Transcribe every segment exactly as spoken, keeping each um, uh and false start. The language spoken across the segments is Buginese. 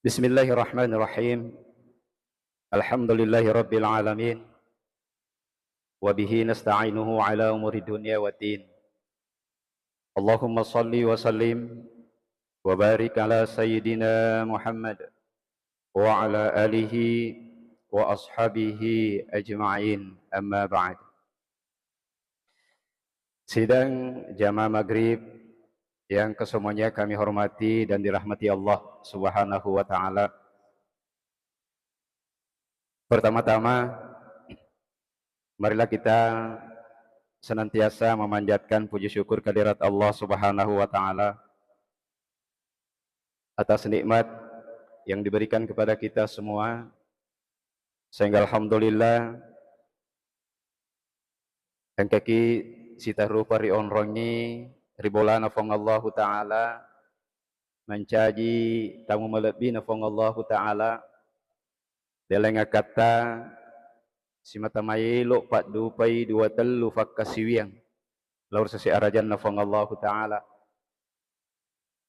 Bismillahirrahmanirrahim. Alhamdulillahirabbil alamin. Wa bihi nasta'inuhu ala umuri dunya waddin. Allahumma salli wa sallim wa barik ala sayyidina Muhammad wa ala alihi wa ashabihi ajma'in. Amma ba'd. Sidang jamaah maghrib yang kesemuanya kami hormati dan dirahmati Allah Subhanahu wa Ta'ala. Pertama-tama, marilah kita senantiasa memanjatkan puji syukur kehadirat Allah Subhanahu wa Ta'ala atas nikmat yang diberikan kepada kita semua, sehingga alhamdulillah, engkaki sitarupa rionrongi ri bolana Fuang Allahu Ta'ala, mancaji tamu malebbina Fuang Allahu Ta'ala, deleng akkatta simata maelo paddupai dua tellu fakkasiwiang lao ri sese arajanna Fuang Allahu Ta'ala.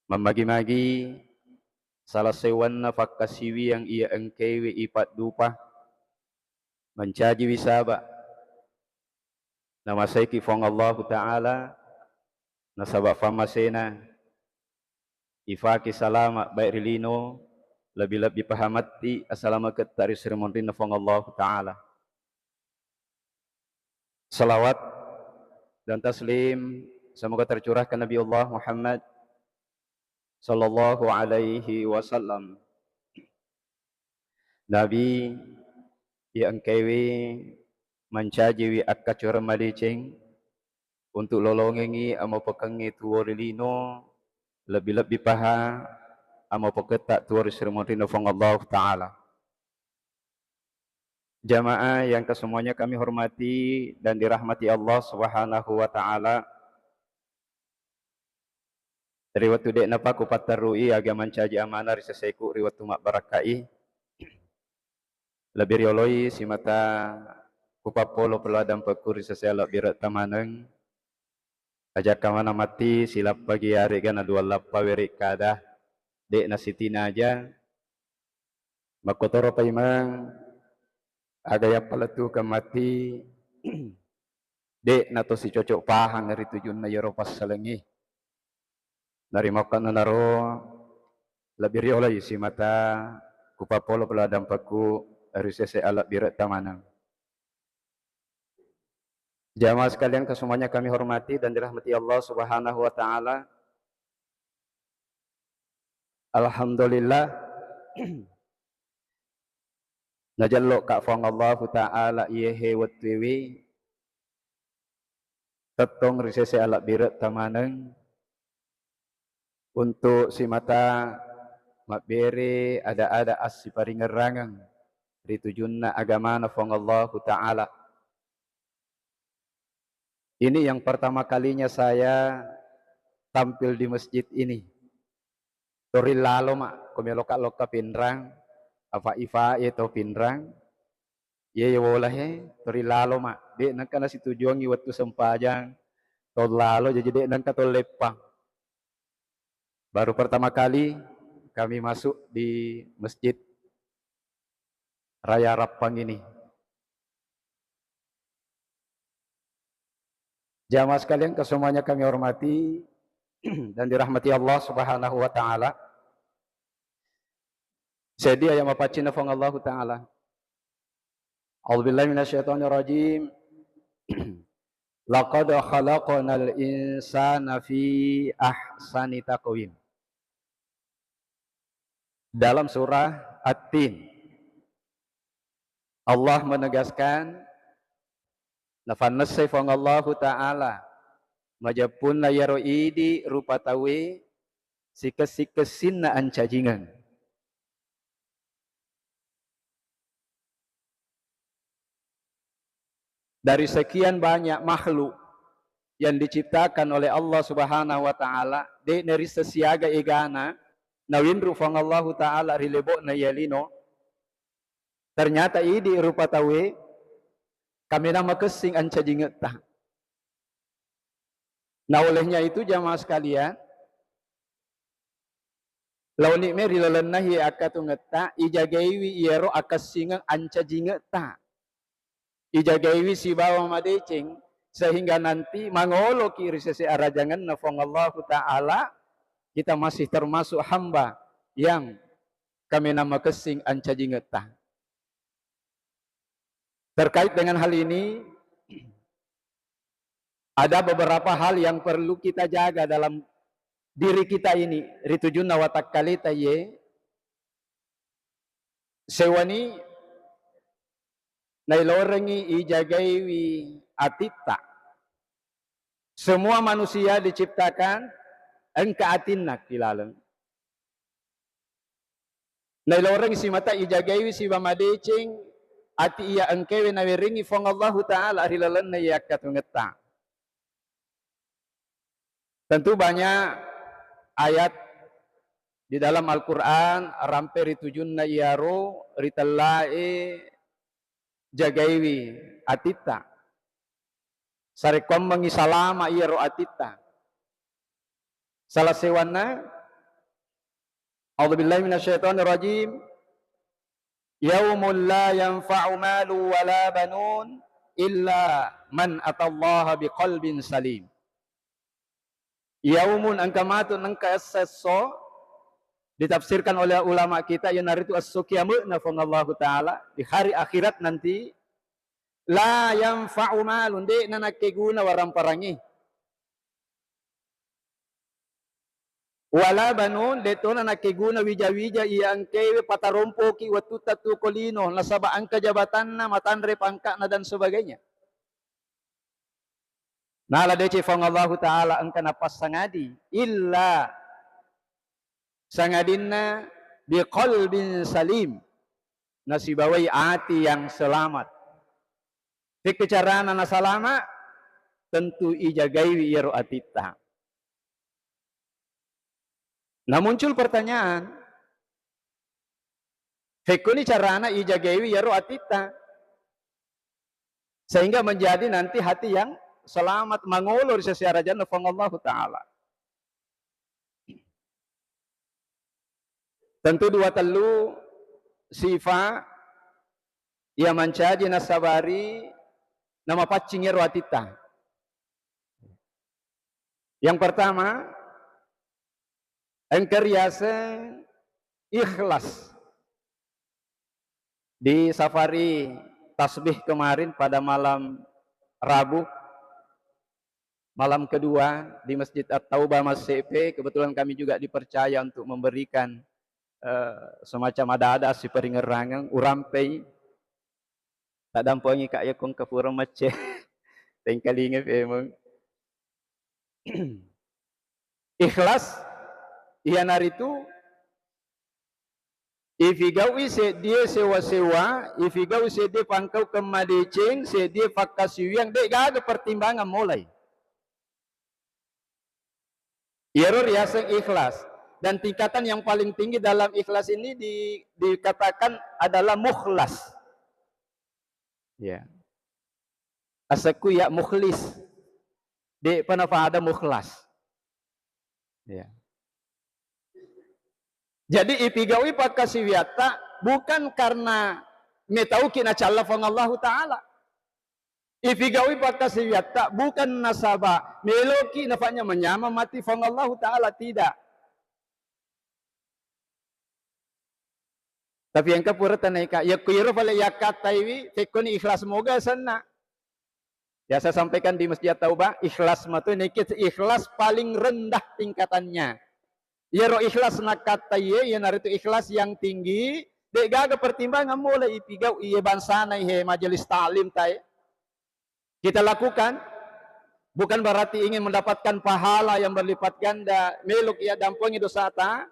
Mammagi-magi sala seuwanna fakkasiwiang iya engkewe ipaddupa, mancajiwi saba, namaseiki Fuang Allahu Ta'ala, nasaba fammasena ifaki salama baik ri lino, lebbi-lebbi pahamatti asalameketta ri sri monrinna Fuang Allahu Ta'ala. Salawat dan taslim semoga tercurah ke Nabi Allah Muhammad sallallahu alaihi wasallam. Nabi iya engkewe mancajiwi akkacureng madeceng untuk lolongengi amapokengnge tuwo ri lino, lebbi-lebbi paha amapokketta tuwo ri sri monrinna Fuang Allahu Ta'ala. Jamaah yang kesemuanya kami hormati dan dirahmati Allah Subhanahu wa Ta'ala, ri wettu de'napa kupatterui aga mancaji amanah ri seseku ri wettu mabbarakkai, lebbi rioloi simata kupappolo pelo adampekku ri sese alebbiretta maneng. Ajakka maneng matti silappagi, arega naduallappa werekkada, de'na sitinaja. Makkotoro paimeng aga yappalettukeng matti, de'na to sicocok pahang ri tujunna iyaro passalengnge. Narimakkananaro lebbi riolai simata kupappolo pelo adampekku ri sese alebbiretta maneng. Jamaah sekalian kesemuanya kami hormati dan dirahmati Allah Subhanahu wa Ta'ala. Alhamdulillah, najelloka Fuang Allahu Ta'ala iyehe wettuewe tettong ri sese alebbiretta maneng untuk simata mabbere ada-ada assiparingerrangeng ri tujunna agamana Fuang Allahu Ta'ala. Ini yang pertama kalinya saya tampil di masjid ini. Tori lalo ma, ko meloka lokka Pinrang, afa ifa e to Pinrang, ye ye wola he, tori lalo ma. De nengka nasitujuangi wettu sempajang, to lalo, jadi de nengka to leppang. Baru pertama kali kami masuk di Masjid Raya Rappang ini. Jamaah sekalian, kesemuanya kami hormati dan dirahmati Allah Subhanahu wa Ta'ala. Sedia yang mapaccinna Fuang Allahu Ta'ala. A'udzubillahi minasyaitonirrajim. Laqad khalaqnal insana fi ahsani taqwim. Dalam surah At-Tin, Allah menegaskan, nafannessai Fuang Allahu Ta'ala majeppunna iyaro idi rupa tauwe sikessi-kessinna ancajingeng. Dari sekian banyak makhluk yang diciptakan oleh Allah Subhanahu wa Ta'ala, de' narisseng siaga egana nawinru Fuang Allahu Ta'ala ri lebo'na iya lino, ternyata idi rupa tauwe kaminang makessing ancajingetta. Nah, olehnya itu, jamaah sekalian, Laoni'mi ri lalenna iye akkatungetta, ijagaiwi iyaro akessingeng ancajingetta. Ijagaiwi sibawa madeceng, sehingga nanti mangoloki ri sese arajangenna Puang Allahu Ta'ala, kita masih termasuk hamba yang kaminang makessing ancajingetta. Terkait dengan hal ini, ada beberapa hal yang perlu kita jaga dalam diri kita ini, ri tujunna watakkaleta iye, sewani nailorengngi ijagaiwi atitta. Semua manusia diciptakan engka atinna ki laleng. Nailoreng simata ijagaiwi siba madeceng ati iya engkewe nawerengngi Puang Allahu Ta'ala ri lalenna iya akkatungetta. Tentu banyak ayat di dalam Al-Quran rampe ri tujunna iyaro ritellae jagaiwi atitta. Sarekkuammengngi salama iyaro atitta. Salah sewanna, A'udzubillahi minasyaitonirrajim. Yaumul la yanfa'u malu wala banun illa man atallaha biqalbin salim. Yaumun, engka matu nengka esso-esso ditafsirkan oleh ulama kita, iyanaritu esso kiame'na Puang Allahu Ta'ala, di hari akhirat nanti, la yanfa'u malun, de'na nakkeguna waramparangnge. Wala banun, de'tona nakkeguna wija-wija iya engkewe patarompoki wettutta tuko lino, nasaba engka jabatanna, matanre pangka'na dan sebagainya. Nala deceng Puang Allahu Ta'ala engka napassangadi, illa sangadinna biqalbin salim, nasibawai ati yang selamat. Pekko carana nasalama? Tentu ijagaiwi iyaro atitta. Nah, muncul pertanyaan, fekkoni carana ijagaiwi iyaro atitta sehingga menjadi nanti hati yang selamat, mangolo ri sese arajanna Puang Allahu Ta'ala? Tentu dua tellu sifa iya mancaji nasabari namapaccing iyaro atitta. Yang pertama, engka riaseng ikhlas. Di safari tasbih kemarin pada malam Rabu, malam kedua di Masjid At-Taubah Massepe, kebetulan kami juga dipercaya untuk memberikan, eh, semacam ada-ada siparingerrangeng, urampei. Taddampengi, Kak, iya kong kapureng macce. Tengkalinga pemeng. Ikhlas, iyanaritu ifigau'i seddie sewa-sewa, ifigau'i seddie pangkaukeng madeceng, seddie pakkasiwiang, de'gaga pertimbangan molai. Iyaro riaseng ikhlas. Dan tingkatan yang paling tinggi dalam ikhlas ini di-, dikatakan adalah mukhlas. Ya. Asekku ya mukhlis. De'pa napada mukhlas. Ya. Jadi, ipigau'i pakkasiwiatta bukan karena metauki nacalla Puang Allahu Ta'ala. Ipigau'i pakkasiwiatta bukan nasaba meloki nafanya manyameng mati Puang Allahu Ta'ala, tidak. Tapi engka pura tanaika, yakko iyaro pale yakkattaiwi, fekkoni ikhlas moga senna. Ya, saya sampaikan di Masjid Taubah, ikhlas matu niki ikhlas paling rendah tingkatannya. Iyaro ikhlas nakkattaiye, iyanaritu ikhlas yang tinggi, de'gaga pertimbangan mulai ipigau iye bangsana ihe majelis taklim tae. Kita lakukan, bukan berarti ingin mendapatkan pahala yang berlipat ganda, melok iya dampengi dosata.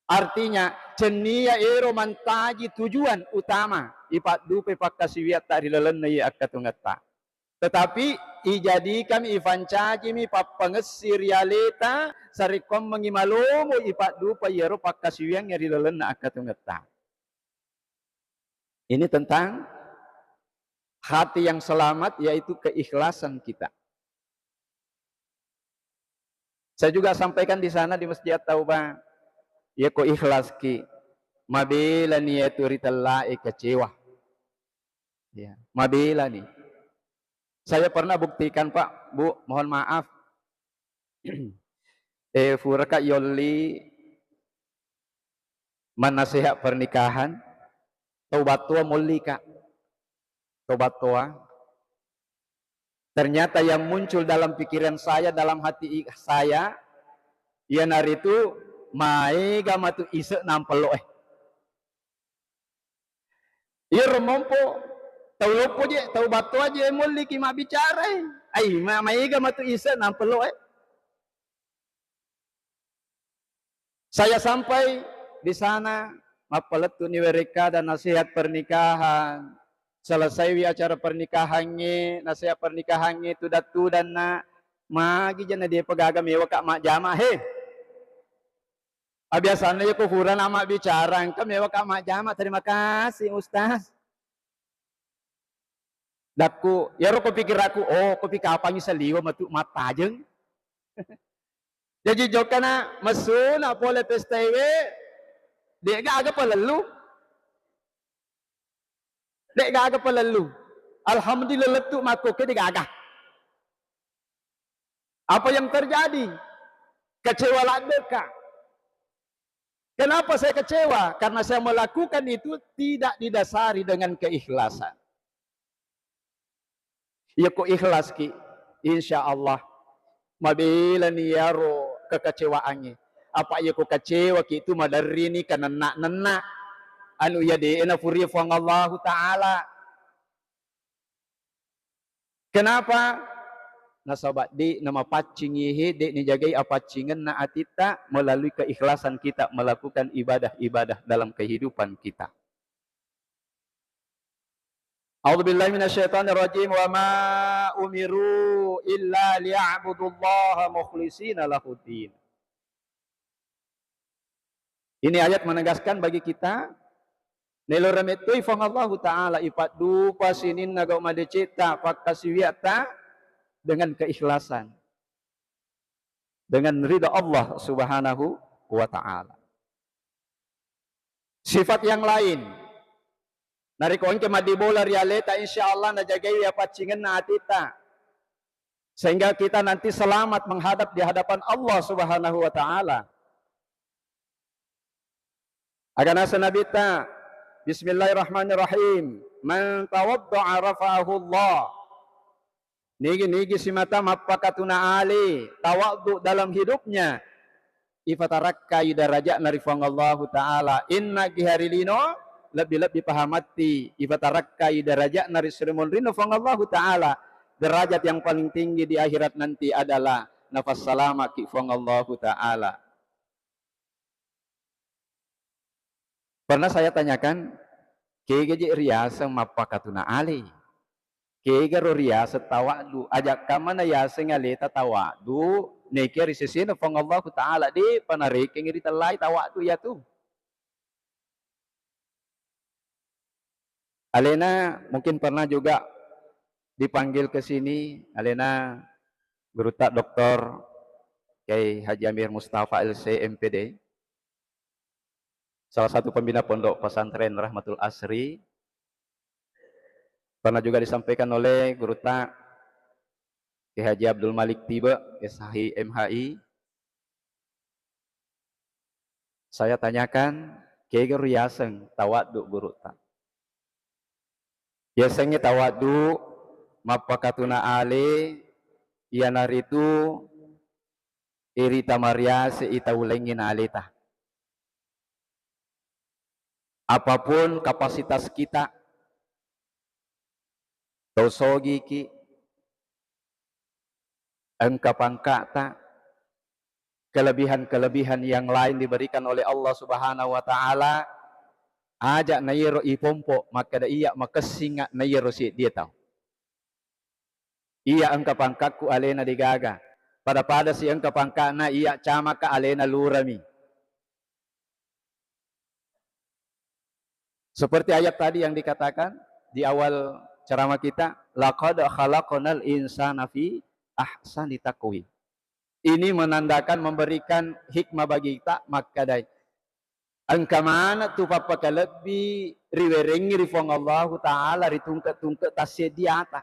Artinya, cennia ero mantaji tujuan utama, ipaddupai pakkasiwiatta ri lalenna iye akkatungetta. Tetapi, ijadikami ifancajimi pappangessi ri aleta, sarekkuammengi malomo ipaddupai iyaro pakkasiwiangnge ri lalenna akkatungetta. Ini tentang hati yang selamat, yaitu keikhlasan kita. Saya juga sampaikan di sana di Masjid At-Taubah. Iya ko ikhlas ki, mabelani iya tu ritellai kecewa. Ya, mabelani. Saya pernah buktikan, Pak, Bu, mohon maaf. Eh, furaka yolli manasehat pernikahan, tau battoa molli, Kak. Tau battoa. Ternyata yang muncul dalam pikiran saya, dalam hati i-, saya, iyanaritu maega matu ise nampello e. Iyaro mompo tau loppo je, tau battoa je molliki mabbicara e. Ai, ma-, maega matu ise nampello e. Saya sampai di sana, mappalettu'ni werekkada nasihat pernikahan. Selesaiwi acara pernikahangnge, nasihat pernikahangnge, tudang-tudanna, magi jana depa gaga mewaka majjama, he. Abiasanna yako furana mabbicara, engka mewaka majjama, terima kasih, Ustaz. Dakku, iyaro ko pikirakku, oh, ko pikapangi saliwa matu mattajeng. Jaji jokkana messuna pole pesta ewe, de'ga aga palellu. De'ga aga palellu. Alhamdulillah lettu makkoke de'ga aga. Apa yang terjadi? Kecewa laddeka. Kenapa saya kecewa? Karena saya melakukan itu tidak didasari dengan keikhlasan. Iya ko ikhlas ki, insya Allah mabelani iyaro kekecewaangnge. Apa iya ko kecewa ki tu maderrini kanenna-nenna. Anu iya de' nafuria Fuang Allahu Ta'ala. Kenapa? Nasaba de' namapaccingi he, de' nijagai apaccingenna atitta melalui keikhlasan kita melakukan ibadah-ibadah dalam kehidupan kita. A'udzubillahi minasyaitonirrajim. Wa ma umiru illa liya'budullaha mukhlishina lahuddin. Ini ayat menegaskan bagi kita, naelo remettoi Fuang Allahu Ta'ala ipaddupa sininna gau madecetta, pakkasiwiatta dengan keikhlasan, dengan ridha Allah Subhanahu wa Ta'ala. Sifat yang lain, narekko engka maddibola ri aleta, insya Allah najagaiwi apaccingenna atita, sehingga kita nanti selamat menghadap di hadapan Allah Subhanahu wa Ta'ala. Aga naseng Nabitta, Bismillahirrahmanirrahim. Man tawadda'a rafa'ahullah. Nigi-nigi simata mappakatuna ale, tawaddu dalam hidupnya, ifatarakkai daraja'na ri Fuang Allahu Ta'ala. Innagi hari lino, lebbi-lebbi pahamatti, ifatarakkai daraja'na ri srimunrinna Fuang Allahu Ta'ala. Derajat yang paling tinggi di akhirat nanti adalah nafassalamaki Fuang Allahu Ta'ala. Pernah saya tanyakan, kega je riaseng mappakatuna ale? Kega ro riaseng tawaddu? Ajakka mana yaseng aleta tawaddu, neke ri sesena Fuang Allahu Ta'ala, de'pa narekeng ritellai tawaddu yatu. Alena mungkin pernah juga dipanggil ke sini, alena Gurutta Doktor Kiai Haji Amir Mustafa, L C, M P D, salah satu pembina Pondok Pesantren Rahmatul Asri. Pernah juga disampaikan oleh Gurutta Kiai Haji Abdul Malik Tibe, S H I, M H I. Saya tanyakan, kega riaseng tawaddu, Gurutta? Yasengnge tawaddu, mappakatuna ale, iyanaritu irita mariase ita ulengngi na aleta. Apapun kapasitas kita, tau sogiki, engka pangka'ta, kelebihan-kelebihan yang lain diberikan oleh Allah Subhanahu wa Ta'ala, aja' na iyaro ipompo makkeda iya makessinga na iyaro seddie tau. Iya engka pangkakku alena degaga, pada-pada si engka pangka'na iya camaka alena lurami. Seperti ayat tadi yang dikatakan di awal ceramah kita, "Laqad khalaqnal insana fi ahsani taqwim." Ini menandakan, memberikan hikmah bagi kita, makkadai, Engka maneng tu pappakalebbi riwerengngi ri Puang Allahu Ta'ala ri tungke-tungke tasseddi ata.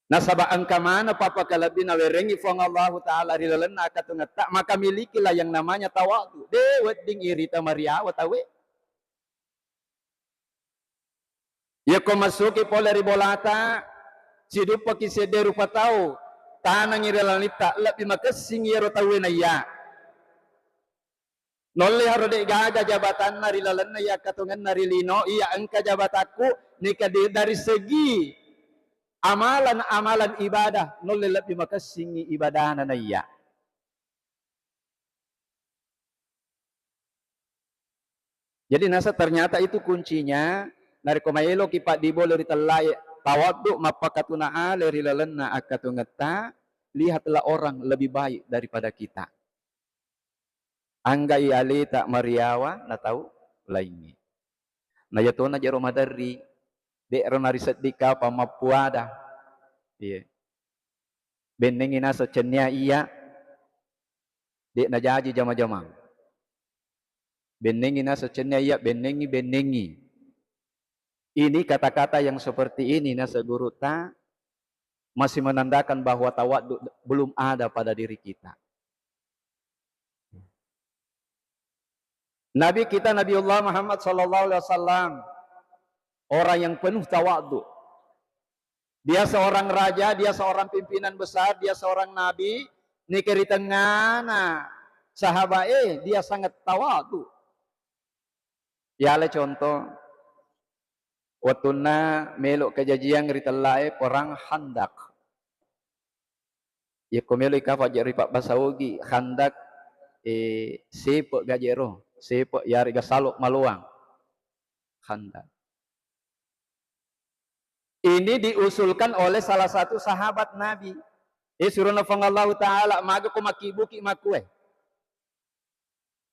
Nasaba engka maneng pappakalebbi nawerengngi Puang Allahu Ta'ala ri lalenna akkatongatta, maka milikilah yang namanya tawadhu. De wedding irita mariawa tauwe. Yekko massuki pole ri bolata, siduppaki sedde rupa tau, tanengngi ri lalengtta, lebbi makessing iyaro tauwe naiya. Nolle haro de'gaga jabatanna ri lalenna iya akkatongenna ri lino, iya engka jabatakku, neka de-, dari segi amalan-amalan ibadah, nolle lebbi makessingngi ibadana naiya. Jadi nasa ternyata itu kuncinya, narekko maeloki paddibolo ri tellae, tawaddu mappakatuna ale ri lalenna akkatongatta, lihatlah orang lebih baik daripada kita. Anggai aleta mariawa na tau laingnge. Na yatona jero maderri, de'ro nariseddi kapang mappuada. Iya. Bennengngi naseng cennia iya, de' najaji jama-jamang. Bennengngi naseng cennia iya, bennengngi, bennengngi. Ini kata-kata yang seperti ini, naseng gurutta, masih menandakan bahwa tawaddu belum ada pada diri kita. Nabi kita Nabiullah Muhammad sallallahu alaihi wasallam orang yang penuh tawadhu. Dia seorang raja, dia seorang pimpinan besar, dia seorang nabi. Nike ri tengngana sahabae, dia sangat tawadhu. Yale contoh, wettunna melo kejajiang ri tellae perang Khandaq. Yekko melo ika faje ri pabbasa Ogi, Khandaq, eh, sepe gaje ro, sepe yarega salo maloang. Khandaq. Ini diusulkan oleh salah satu sahabat Nabi. Eh, surona Puang Allahu Ta'ala, maga ko makkibbuki makkue.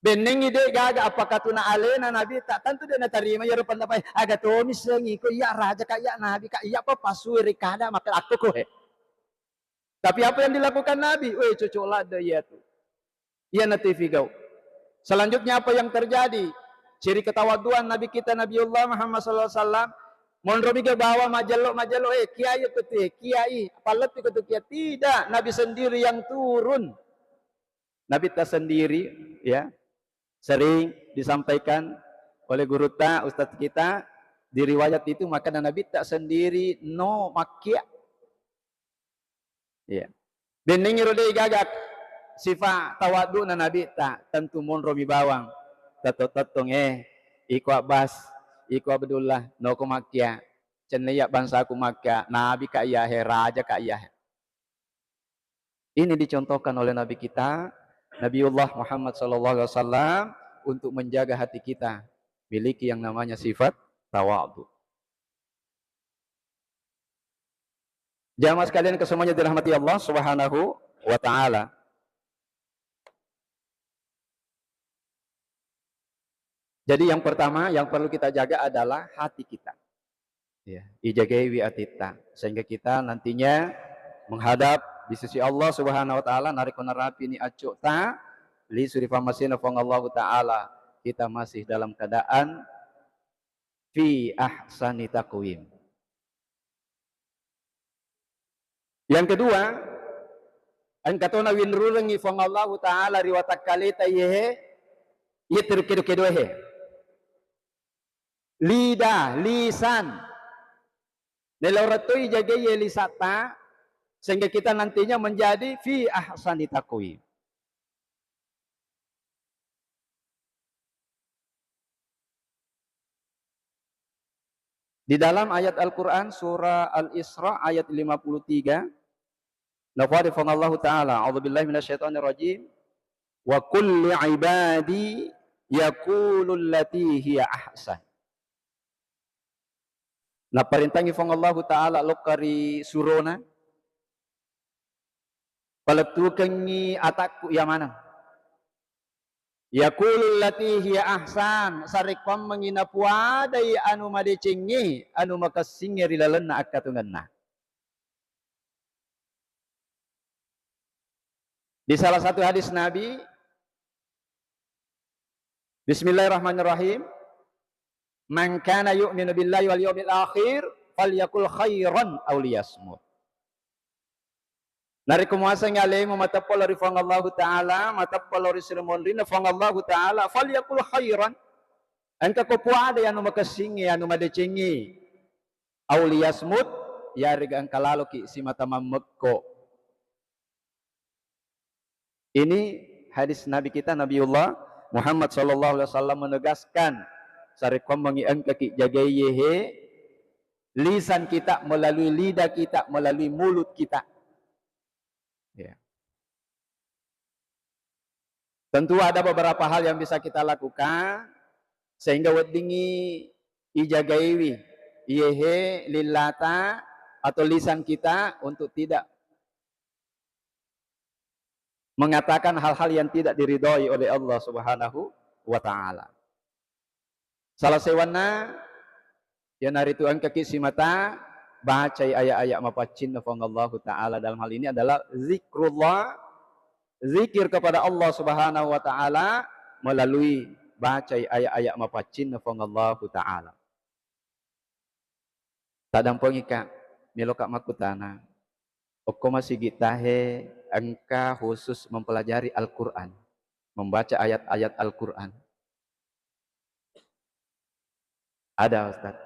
Bennengngi de' gaga appakatuna alena Nabitta, tentu de' natarima iyaro pendapat, "Eh, aga tomi sengi ko iya raja ka, iya nabi ka, iya pa pasue ri kada maka akko ko he." Tapi apa yang dilakukan Nabi? Weh, cocok ladde iya tu. Iya na T V gau. Selanjutnya apa yang terjadi? Ciri ketawaduan Nabi kita Nabiullah Muhammad sallallahu alaihi wasallam, monromi ga bawa majello-majello, "Eh, kiai ko tu, eh, kiai, palletti ko tu kiai." Tidak, Nabi sendiri yang turun. Nabitta sendiri, ya, sering disampaikan oleh gurutta, ustadz kita, di riwayat itu, maka Nabitta sendiri no makkia. Iya. Bennengngi ro de' gaga sifa tawaddu'na Nabitta, tentu monromi bawang. Tettong-tettong, eh, iko Abbas, iko Abdullah, noko makkia. Cenna iya bangsaku makkia, nabi ka iya he, raja ka iya he. Ini dicontohkan oleh Nabi kita, Nabiullah Muhammad sallallahu alaihi wasallam, untuk menjaga hati kita, miliki yang namanya sifat tawadhu. Jamaah sekalian, kesemuanya dirahmati Allah Subhanahu wa Ta'ala. Jadi, yang pertama yang perlu kita jaga adalah hati kita. Ya, ijagaiwi atitta, sehingga kita nantinya menghadap di sisi Allah Subhanahu wa Ta'ala, narekko narapini acco'ta, lisu ri pammasena Puang Allahu Ta'ala, kita masih dalam keadaan fi ahsani taqwim. Yang kedua, engka to nawinrurengngi Puang Allahu Ta'ala ri watakkaleta iyehe, iye terkedo-kedohe. Lidah, lisan. Nelo rettoi jagai iye lisatta, sehingga kita nantinya menjadi fi ahsani taqwim. Di dalam ayat Al-Quran, surah Al-Isra ayat lima puluh tiga, nafari Puang Allahu Ta'ala, "A'udzubillahi minasyaitonirrajim, wa kulli ibadi yaqulul lati hiya ahsan." Naparentangi Puang Allahu Ta'ala lokka ri surona, palettukengngi atakku iya maneng. Yaqulul lati hiya ahsan, sarekkuammengngi napuadai anu madecengnge, anu makessingnge ri lalenna akkatongenna. Di salah satu hadis Nabi, Bismillahirrahmanirrahim. "Man kana yu'minu billahi wal yaumil akhir falyakul khairan aw liyasmut." Narekko muasengngi alemu mateppa lao ri Puang Allahu Ta'ala, mateppa lao ri sirimonrinna Puang Allahu Ta'ala, falyakul khairan. Engka ko puada anu makessingnge, anu madecengnge, aw liyasmut, yarega engka laloki simata mammekko. Ini hadis Nabi kita Nabiullah Muhammad sallallahu alaihi wasallam menegaskan, sarekkuammengngi engkaki jagai yehe lisan kita, melalui lidah kita, melalui mulut kita. Ya. Tentu ada beberapa hal yang bisa kita lakukan sehingga weddingngi ijagaiwi yehe lillata atau lisan kita untuk tidak mengatakan hal-hal yang tidak diridhoi oleh Allah Subhanahu wa Ta'ala. Salah sewanna, iyanaritu engkaki simata bacai aya-aya mapaccinna Puang Allahu Ta'ala. Dalam hal ini adalah zikrullah, zikir kepada Allah Subhanahu wa Ta'ala melalui bacai aya-aya mapaccinna Puang Allahu Ta'ala. Taddampengika, meloka makkutana. Okko masigi tahe engka khusus mempelajari Al-Quran, membaca ayat-ayat Al-Quran. Ada, Ustaz.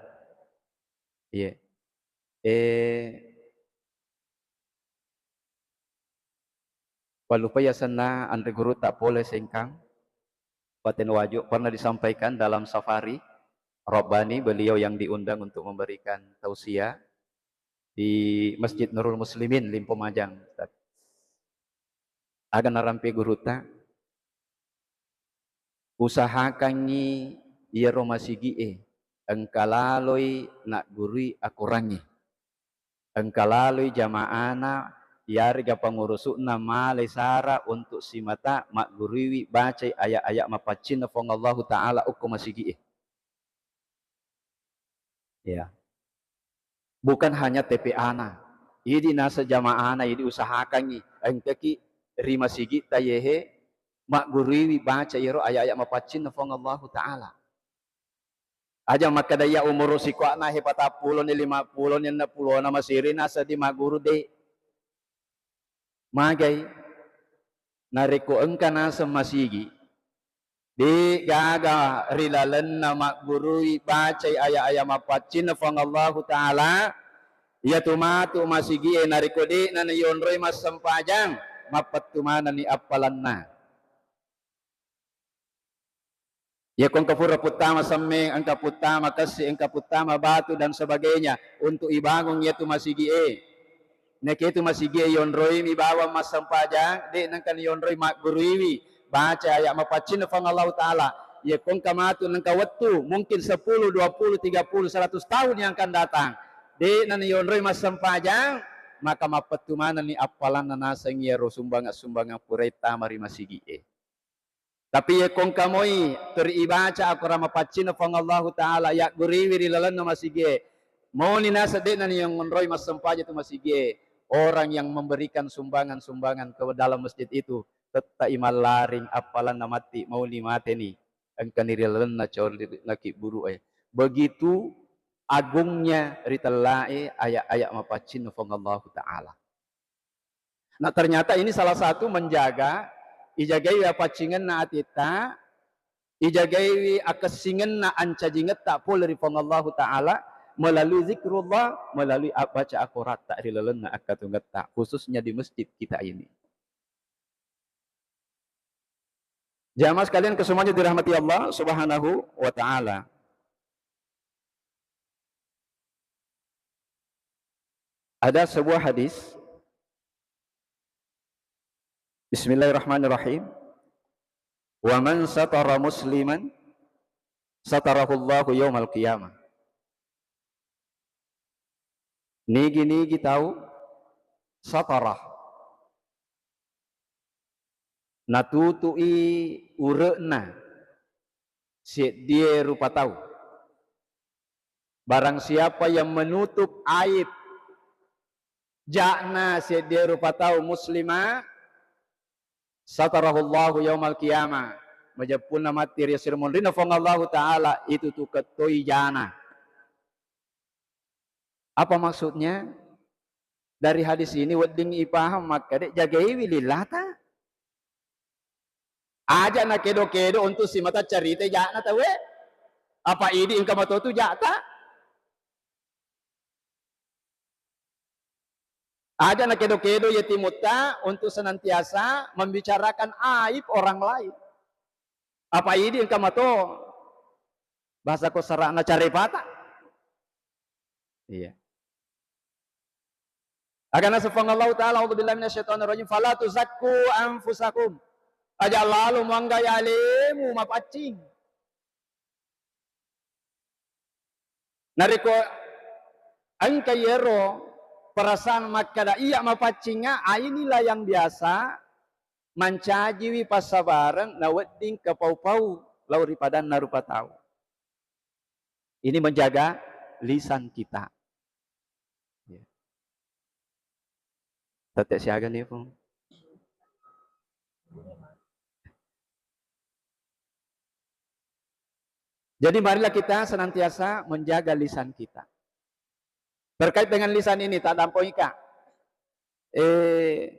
Iya. Eh, Wallupai asenna anre gurutta pole Sengkang, Paten Waju, pernah disampaikan dalam safari Rabbani, beliau yang diundang untuk memberikan tausiah di Masjid Nurul Muslimin, Limpo Majang, Ustaz. Aga narampe gurutta, usahakangngi iyaro masigi'e engka laloi naggurui akorangnge. Engka laloi jama'ana, iyarega pangurusu'na male sara untuk simata magguruiwi bacai aya-aya mapaccinna Puang Allahu Ta'ala okko masigi'e. Ya. Bukan hanya T P A-na. Idi naseng jama'ana, idi usahakangngi engkaki ri masigi'ta yehe magguruiwi baca iyaro aya-aya mapaccinna Puang Allahu Ta'ala. Aja makkeda iya umuru sikua'na he patappulo ni, lima pulo ni, enneng pulo na masiri naseng di magguru, de. Magai narekko engka naseng masigi, de gaga ri lalenna maggurui bacai aya-aya mapaccinna Puang Allahu Ta'ala, iyatu matu masigie narekko de'na nayonroi massempajang, mappettu manenni appalanna. Iya ko engka pura puttama semmeng, engka puttama kessi, engka puttama batu dan sebagainya untuk ibangung iyatu masigie. Nakitu masigie yonroimi bawang massempajang, de nengka niyonroi magguruiwi baca aya mapaccinna Puang Allahu Ta'ala. Iya ko engka matu nengka wettu, mungkin sepuluh, dua puluh, tiga puluh, seratus tahun yang akan datang, de naniyonroi massempajang, maka mappettu manenni appalanna naseng iyaro sumbangan-sumbangan pura tama ri masigie. Tapi iya ko engka moi teri ibaca akorang mapaccinna Puang Allahu Ta'ala, yagguriwi ri lalenna masigie, mauni naseng de'na niyonroi massempajang tu masigie, orang yang memberikan sumbangan-sumbangan ke dalam masjid itu, tettai mallaring appalanna matti, mauni mateni, engkani ri lalenna cori nakibburu'e. Begitu agungnya ritellae aya-aya mapaccinna Puang Allahu Ta'ala. Nah, ternyata ini salah satu menjaga, ijagaiwi apaccingenna atitta, ijagaiwi akessingenna ancajingetta pole ri Puang Allahu Ta'ala melalui zikrullah, melalui baca akoratta ri lalenna akkatungetta, khususnya di masjid kita ini. Jamaah sekalian kesemuanya dirahmati Allah Subhanahu wa Ta'ala. Ada sebuah hadis. Bismillahirrahmanirrahim. "Wa man satara musliman satarahullahu yaumal qiyamah." Nigi-nigi tau satara, natutui ure'na seddie rupa tau. Barang siapa yang menutup aib ja'na seddie rupa tau muslima, satarahullahu yaumal qiyamah, majeppunna matti ri esso ri munrinna Puang Allahu Ta'ala, itu tu kettoi jana. Apa maksudnya? Dari hadis ini wedding ipaham makkeda jagaiwi lillata. Aja nakedo-kedo untuk simata carita ja'na tauwe. Apa idi engka matotu ja'ta? Aja nakedo-kedo yetimutta untuk senantiasa membicarakan aib orang lain. Apa idi engka mato bahasa ko sarana carepata. Iya. Aga naseng Puang Allahu Ta'ala, "A'udzubillahi minasyaitonirrajim, fala tuzakku anfusakum." Aja lalo muanggai alemu mapaccing. Narekko engka iyaro perasaan makkeda iya mapaccinga, ah, inilah yang biasa mancajiwi passabareng nawedding kepau-pau lao ri padanna rupa tau. Ini menjaga lisan kita. Ya. Tette siaga nih, Pung. Jadi marilah kita senantiasa menjaga lisan kita. Terkait dengan lisan ini, tak dampong ika. Eh,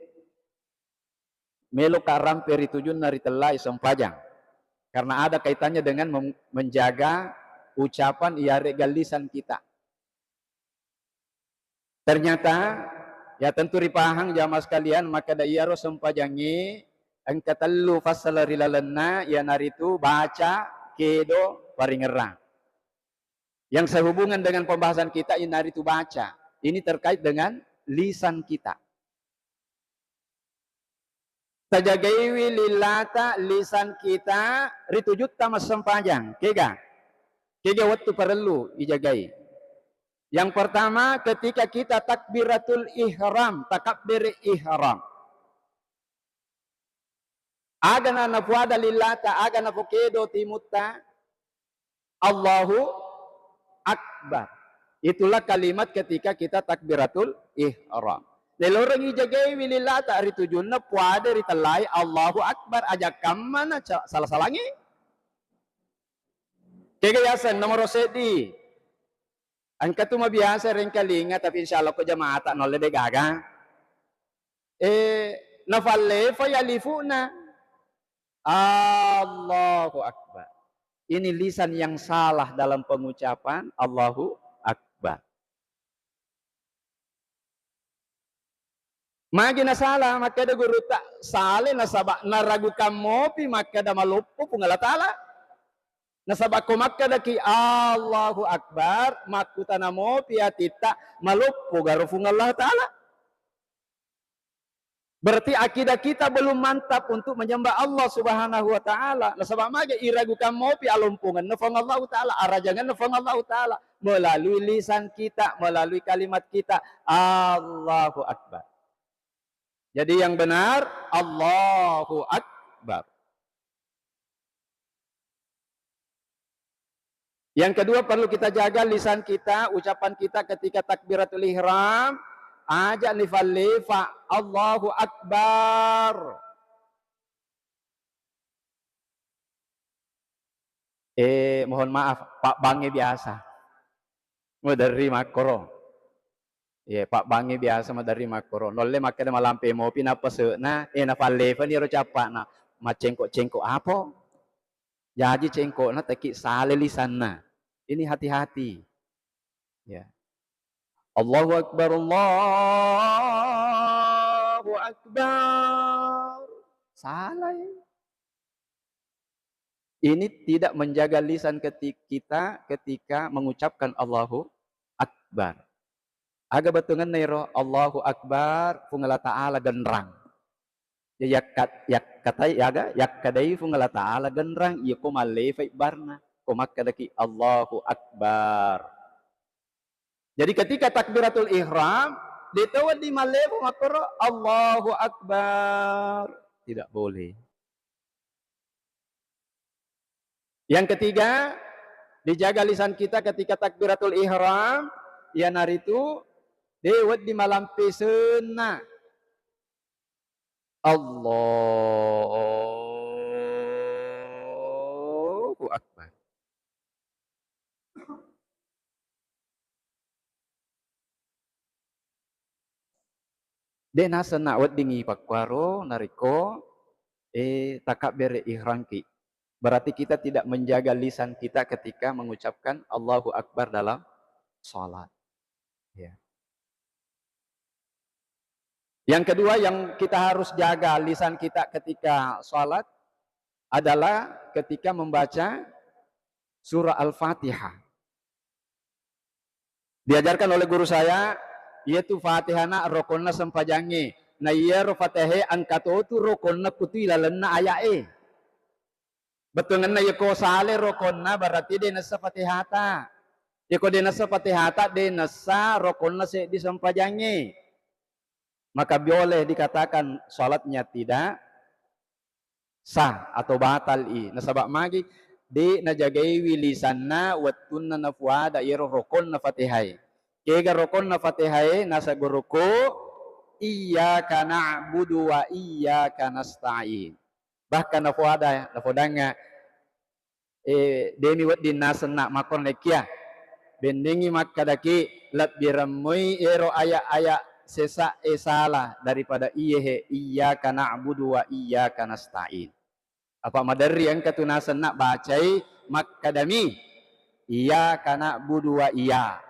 melo ka rampe ri tujunna ritellai sempajang. Karena ada kaitannya dengan mem-, menjaga ucapan iyarega lisan kita. Ternyata, ya tentu ripahang jamaah sekalian, makkeda iyaro sempajangnge engka tellu fassala ri lalenna, iyanaritu baca, kedo, paringerrang. Yang sehubungan dengan pembahasan kita, iyanaritu baca. Ini terkait dengan lisan kita. Tajagaiwi lillata lisan kita ri tujutta massempajang. Kega? Kega wettu parellu ijagai? Yang pertama, ketika kita takbiratul ihram, takabbere ihram. Aga na napuada lillata, aga napokedo timutta? Allahu Akbar. Itulah kalimat ketika kita takbiratul ihram. Leloreng ijagaiwi lillata ri tujunna puada ritellai Allahu Akbar, aja kammana ca-, salah-salangi. Kega yaseng nomoro seddi. Engka tu mabiasa rengkalinga, tapi insya Allah ko jamaata nolle de gaga. Eh, nafallefai alifuna. Allahu Akbar. Ini lisan yang salah dalam pengucapan Allahu Akbar. Magi nasala makkeda gurutta? Sale nasaba naragukan mopi makkeda maloppo Puang Allah Ta'ala. Nasaba ko makkedaki Allahu Akbar, makkutana mopi atitta, maloppo garo Puang Allah Ta'ala. Berarti akidah kita belum mantap untuk menyembah Allah Subhanahu wa Ta'ala. Nasaba magi iragukan mopi alompongenna Puang Allahu Ta'ala, arajangenna Puang Allahu Ta'ala melalui lisan kita, melalui kalimat kita. Allahu Akbar. Jadi yang benar, Allahu Akbar. Yang kedua, perlu kita jaga lisan kita, ucapan kita ketika takbiratul ihram. Aja nifallefa, Allahu Akbar. Eh, mohon maaf, pabbangnge biasa maderri makkoro. Iya, pabbangnge biasa maderri makkoro. Nolle makkeda malampe mopi nappa se'na, eh, nafallefani ero cappa'na. Maccengko-cengko apo? Jaji cengko'na teki sale lisanna. Ini hati-hati. Ya. Allahu Akbar, Allahu Akbar. Salah ya. Ini tidak menjaga lisan keti-, kita ketika mengucapkan Allahu Akbar. Aga bettuangenna ero Allahu Akbar, Puang Allah Ta'ala genrang. Ya, yakka-, yakkatai, yaga, yakkadai Puang Allah Ta'ala genrang, iya ko mallefa ibbarna, ko makkedaki Allahu Akbar. Jadi ketika takbiratul ihram, de to wedding mallefa makkoro Allahu Akbar. Tidak boleh. Yang ketiga, dijaga lisan kita ketika takbiratul ihram, iyanaritu de wedding malampe se'na. Allah. Akbar. De' nasenna weddingngi pakkuaro narekko, eh, takabbere ihramki. Berarti kita tidak menjaga lisan kita ketika mengucapkan Allahu Akbar dalam salat. Ya. Yang kedua yang kita harus jaga lisan kita ketika salat adalah ketika membaca surah Al-Fatihah. Diajarkan oleh guru saya, iyatu Fatihana rokonna sempajangnge. Na iyaro Fatihae engka totu rokonna kutu ilalenna aya'e. Bettuangenna yako sale rokonna berarti de' nessa Fatihata. Yako de' nessa Fatihata, de' nessa rokonna seddi sempajangnge. Maka boleh dikatakan salatnya tidak sah atau batal i. Nasaba magi de' najagaiwi lisanna wettunna nafuada iyaro rokonna Fatihae. Kega rokonna Fatihae? Nasa guruku, "Iyyaka na'budu wa iyyaka nasta'in." Bahkan nafuada, nafodangnga, eh, demi wedding nasenna makkonnekia. Bennengngi makkedaki lebbi remmoi ero aya-aya sesa e sala daripada iyehe iyyaka na'budu wa iyyaka nasta'in. Apa maderri engka tu nasenna bacai makkedami iyyaka na'budu wa iya.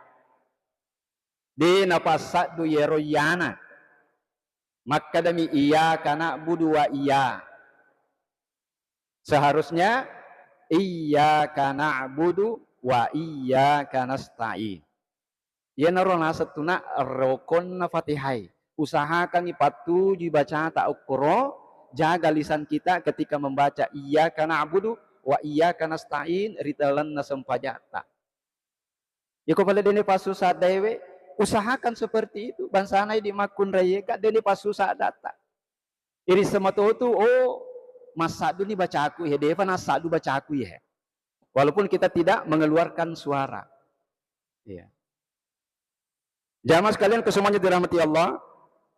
De' napassaddu iyero iyana. Makkedami iyyaka na'budu wa iya. Seharusnya iyyaka na'budu wa iyyaka nasta'in. Iyanaro naseng tuna rokonna Fatihai. Usahakangngi pattujui bacata okkoro, jaga lisan kita ketika membaca iyyaka na'budu wa iyyaka nasta'in ri lalenna sempajatta. Iko pale dene passusa addaewe, usahakan seperti itu. Bangsana idi makkunraieka dene passusa adatta. Iri sematotu, oh, massaddu ni bacaku ihe, defa nassaddu bacaku ihe. Walaupun kita tidak mengeluarkan suara. Iya. Jamaah sekalian, kesemuanya dirahmati Allah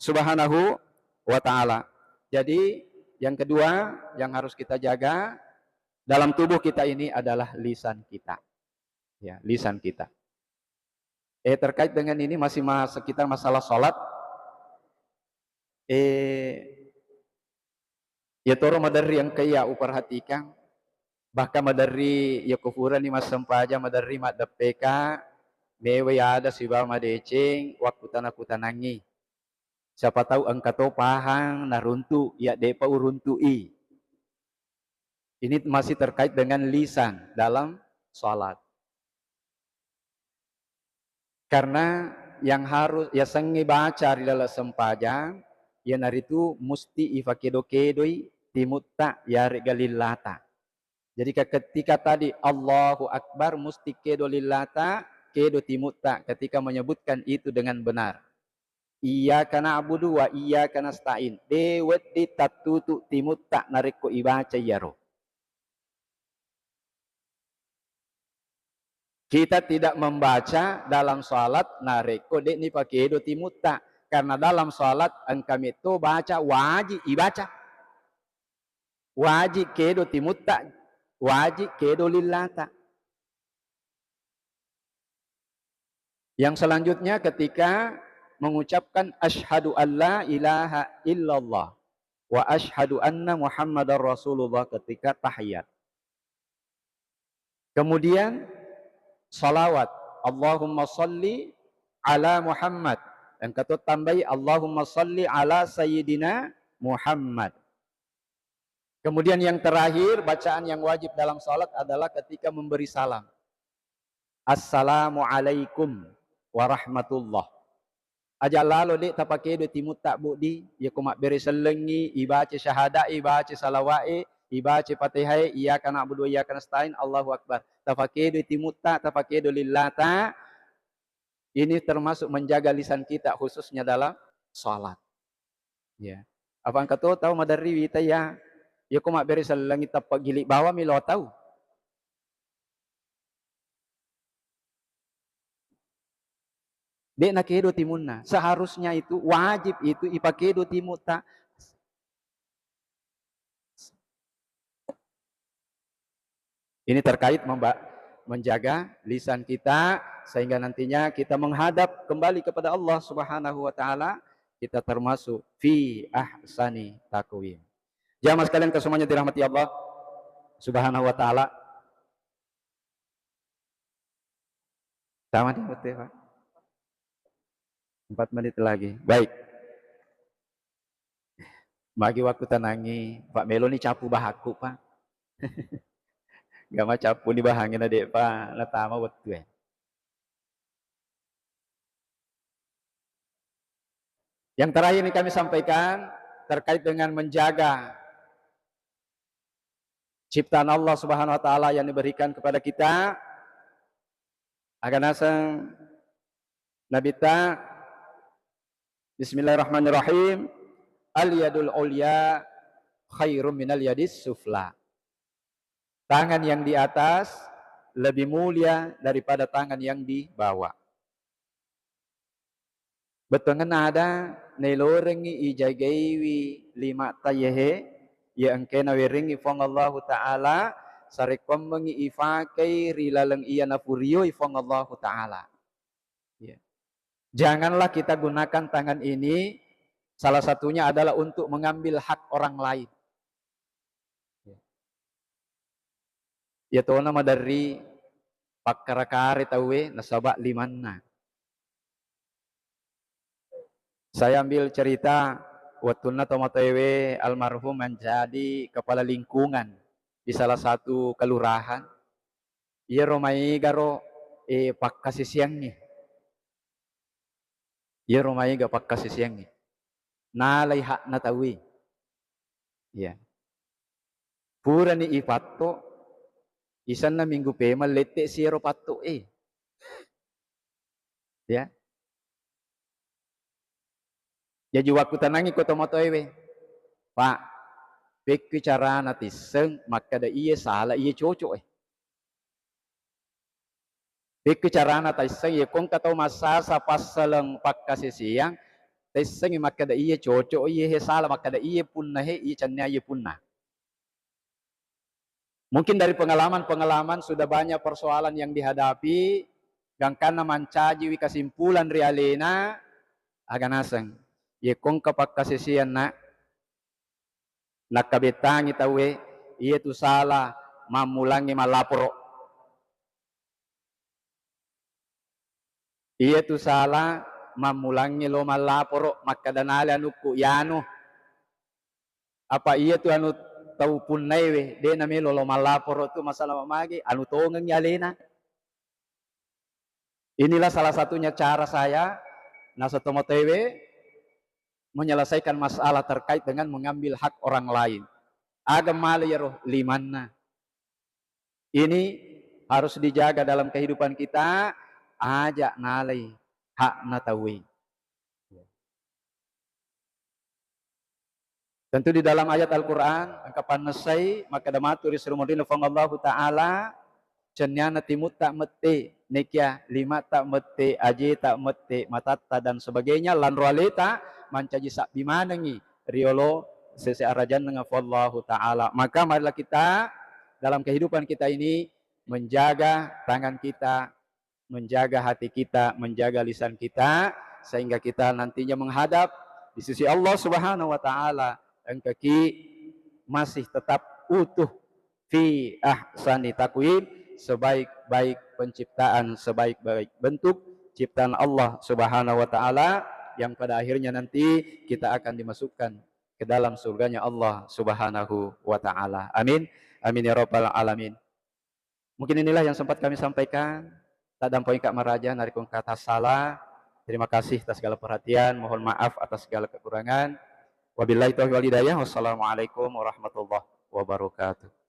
Subhanahu wa Ta'ala. Jadi, yang kedua yang harus kita jaga dalam tubuh kita ini adalah lisan kita. Ya, lisan kita. Eh, terkait dengan ini, masih ma-, sekitar masalah sholat. Eh, yatoro maderri engka iya uperhatikan, bahkan maderri yako furani massempajang, maderri maddeppeka, mewai ada sibawa madeceng, wakkutanang-kutanangngi. Siapa tahu engka to pahang naruntu, iya depa uruntu'i. Ini masih terkait dengan lisan dalam sholat. Karena yang harus, yasengnge baca ri laleng sempajang, iyanaritu musti ifakedo-kedoi timutta yarega lillata. Jadi, ketika tadi Allahu Akbar, musti kedo lillata, kedo timutta ketika menyebutkan itu dengan benar. Iyyaka na'budu wa iyyaka nasta'in. De wedding tattutu timutta narekko ibaca iyaro. Kita tidak membaca dalam salat narekko de'ni pakedo timutta, karena dalam salat engka metto baca wajib ibaca. Wajib kedo timutta, wajib kedo lillata. Yang selanjutnya ketika mengucapkan asyhadu alla ilaha illallah wa asyhadu anna Muhammadar Rasulullah ketika tahiyat. Kemudian salawat, Allahumma salli ala Muhammad. Engka to tambahi Allahumma salli ala sayyidina Muhammad. Kemudian yang terakhir, bacaan yang wajib dalam salat adalah ketika memberi salam. Assalamualaikum warahmatullah. Aja lalo de tapakedo timutta boddi, yako mabbere sellengngi, ibaca syahadae, ibaca salawae, ibaca Fatihai, iyyaka na'budu wa iyyaka nasta'in, Allahu Akbar. Tapakedo timutta, tapakedo lillata. Ini termasuk menjaga lisan kita khususnya dalam salat. Ya. Apa engka to tau maderri wita ya, yako mabbere sellengngi tappa gili bawami lo tau. De nakedo timunna. Seharusnya itu wajib itu ipakedo timutta. Ini terkait memba-, menjaga lisan kita, sehingga nantinya kita menghadap kembali kepada Allah Subhanahu wa Ta'ala, kita termasuk fi ahsani taqwim. Jamaah sekalian, kesemuanya dirahmati Allah Subhanahu wa Ta'ala. Sama di waktu ya, Pak. Empat menit lagi. Baik. Magi waktu tanangi, Pak, meloni capu bahaku, Pak. Gama capu ni bahangi na, Dek, Pak, natama waktu ya. Yang terakhir ini kami sampaikan terkait dengan menjaga ciptaan Allah Subhanahu wa Ta'ala yang diberikan kepada kita. Aga naseng Nabitta, Bismillahirrahmanirrahim. Al yadul ulya khairum minal yadis sufla. Tangan yang di atas lebih mulia daripada tangan yang di bawah. Bettuangenna ada nailorengngi ijagaiwi lima'ta yehe, iya engkae nawerengngi Puang Allahu Ta'ala, sarekkuammengngi ifakai ri laleng iya nafurioi Puang Allahu Ta'ala. Ya. Janganlah kita gunakan tangan ini, salah satunya adalah untuk mengambil hak orang lain. Ya. Iya tona maderri pakkarakare tauwe nasaba limanna. Saya ambil cerita wettunna tomatoewe almarhum menjadi kepala lingkungan di salah satu kelurahan. Iyaro maegaro, eh, pakkasisiangngi. Iyaro maega pakkasisiangngi. Nalai hakna tauwe. Iya. Purani ipatto, isenna minggu pemeng lette siero patto e. Ya. Jaji wakkutanangi ko tomatoewe, Pak, pekki carana tisseng makkeda iye sala, iye cocok e. Pekki carana taisseng, ye ko engka tau massasa passaleng pakkasisiang, taissengngi makkeda iye cocok, iye he sala, makkeda iye punna he, iye cennia iye punna. Mungkin dari pengalaman-pengalaman sudah banyak persoalan yang dihadapi, gangkanna mancajiwi kesimpulan ri alena, aga naseng. Ye ko engka pakkasisiang, Nak, nakkabettangi tauwe, iyetu sala mammulangngi mallaporo. Iyetu sala mammulangngi lo mallaporo, makkeda nale anukku, yanu. Apa iyetu anu tau punnaiwe, de namelo lo mallaporo tu masalah mage, anu tongengngi alena. Inilah salah satunya cara saya, naseng tomatoewe, menyelesaikan masalah terkait dengan mengambil hak orang lain. Aga male iyaro limanna. Ini harus dijaga dalam kehidupan kita, aja nalai hakna tauwe. Tentu di dalam ayat Al-Quran, engka pannessai, makkeda matu ri sirumurina Puang Allahu Ta'ala, cenniana timutta mette, nekia limata mette, ajeta mette, matatta dan sebagainya, lanro aleta mancaji sabbi manengngi riolo sese arajannenga Puang Allahu Ta'ala. Maka marilah kita dalam kehidupan kita ini menjaga tangan kita, menjaga hati kita, menjaga lisan kita, sehingga kita nantinya menghadap di sisi Allah Subhanahu wa Ta'ala, engkaki masih tetap utuh fi ahsani taqwim, sebaik-baik penciptaan, sebaik-baik bentuk ciptaan Allah Subhanahu wa Ta'ala, yang pada akhirnya nanti kita akan dimasukkan ke dalam surganya Allah Subhanahu wa Ta'ala. Amin. Amin ya rabbal alamin. Mungkin inilah yang sempat kami sampaikan. Taddampengika maraja narekko engka tassala. Terima kasih atas segala perhatian. Mohon maaf atas segala kekurangan. Wabillahi taufiq wal hidayah. Wassalamualaikum warahmatullahi wabarakatuh.